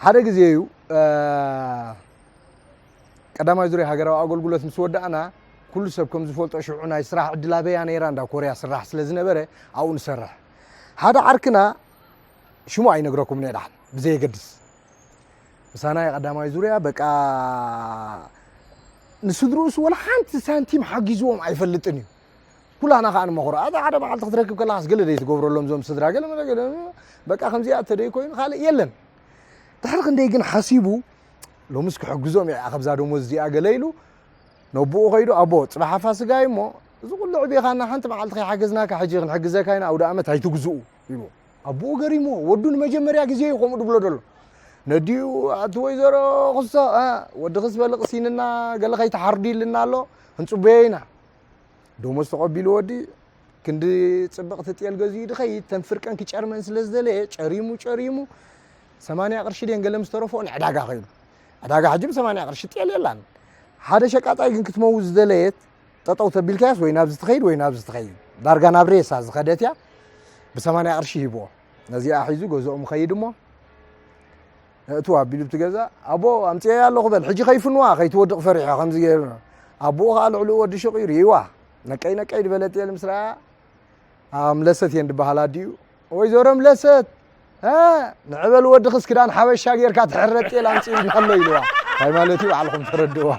ሓደ ግዜ እዩ ቀዳማይ ዙርያ ሃገራዊ ኣገልግሎት ምስ ወዳእና፣ ኩሉ ሰብ ከም ዝፈልጦ ሽዑ ናይ ስራሕ ዕድል ኣበያ ነይራ፣ እንዳ ኮርያ ስራሕ ስለ ዝነበረ ኣብኡ ንሰርሕ። ሓደ ዓርክና፣ ሽሙ ኣይነግረኩም ንዳሕን ብዘየገድስ፣ ምሳና ቀዳማይ ዙርያ በቃ ንስድርኡስ ወላ ሓንቲ ሳንቲም ሓጊዝዎም ኣይፈልጥን እዩ። ኩላና ከዓ ንመኽሮ። ኣታ ሓደ መዓልቲ ክትረክብ ከለኻስ ገለ ደይ ትገብረሎም እዞም ስድራ፣ ገለ መለ ገለ፣ በቃ ከምዚኣ እተደይ ኮይኑ ካልእ የለን። ድሕሪ ክንደይ ግን ሓሲቡ፣ ሎምስ ክሕግዞም እየ ካብዛ ደሞዝ እዚኣ ገለ ኢሉ፣ ነቦኡ ከይዱ፣ "ኣቦ፣ ጽባሕ ፋስጋ እዩ እሞ፣ እዚ ኩሉ ዕቤኻና ሓንቲ መዓልቲ ከይሓገዝናካ ሕጂ ክንሕግዘካ ኢና፣ ኣውደ ኣመት ኣይትግዝኡ" ይብሎ። ኣቦኡ ገሪምዎ፣ ወዱ ንመጀመርያ ግዜ እዩ ከምኡ ድብሎ ደሎ። ነዲኡ፣ "ኣቲ ወይዘሮ ክስቶ፣ እ፣ ወድኽስ በልቕ ሲንና ገለ ከይትሓርዱ ኢልና ኣሎ፣ ክንጽበዮ ኢና።" ደሞዝ ተቐቢሉ ወዲ፣ ክንዲ ጽብቕቲ ጤል ገዚኡ ድኸይድ፣ ተን ፍርቀን ክጨርመን ስለ ዝደለየ፣ ጨሪሙ፣ ጨሪሙ፣ ሰማንያ ቅርሺ ድየን ገለ ምስ ተረፍኦ ንዕዳጋ ከይዱ። ዕዳጋ ሕጂ ብሰማንያ ቅርሺ ጤል የላን። ሓደ ሸቃጣይ ግን ክትመውት ዝደለየት፣ ጠጠው ተቢልካያስ ወይ ናብዚ ትኸይድ ወይ ናብዚ ትኸይድ። ዳርጋ ናብ ሬሳ ዝኸደት እያ። ብሰማንያ ቅርሺ ሂብዎ። ነዚኣ ሒዙ ገዝኦም ኸይድ እሞ፣ "እትው ኣቢሉ ብቲ ገዛ፣ ኣቦ፣ ኣምጽኤያ ኣለኹ በል፣ ሕጂ ከይፍንዋ፣ ከይትወድቕ ፈሪሖ ከምዚ ገይሩ ነው።" ኣቦኡ ኸዓ ልዕሊኡ ወዲ ሹቕ እዩ፣ ርእይዋ። ነቀይ ነቀይ ዝበለት ጤል ምስ ረኣያ፣ ኣምለሰት እየን ዝበሃል ኣዲኡ። "ወይዘሮ ምለሰት፣ እ፣ ንዕበል ወድኽስ ክዳን ሓበሻ ጌርካ ትሕረድ ጤል ኣምጺእልና ኣሎ" ኢልዋ። እንታይ ማለት እዩ? ባዕልኹም ተረድእዋ።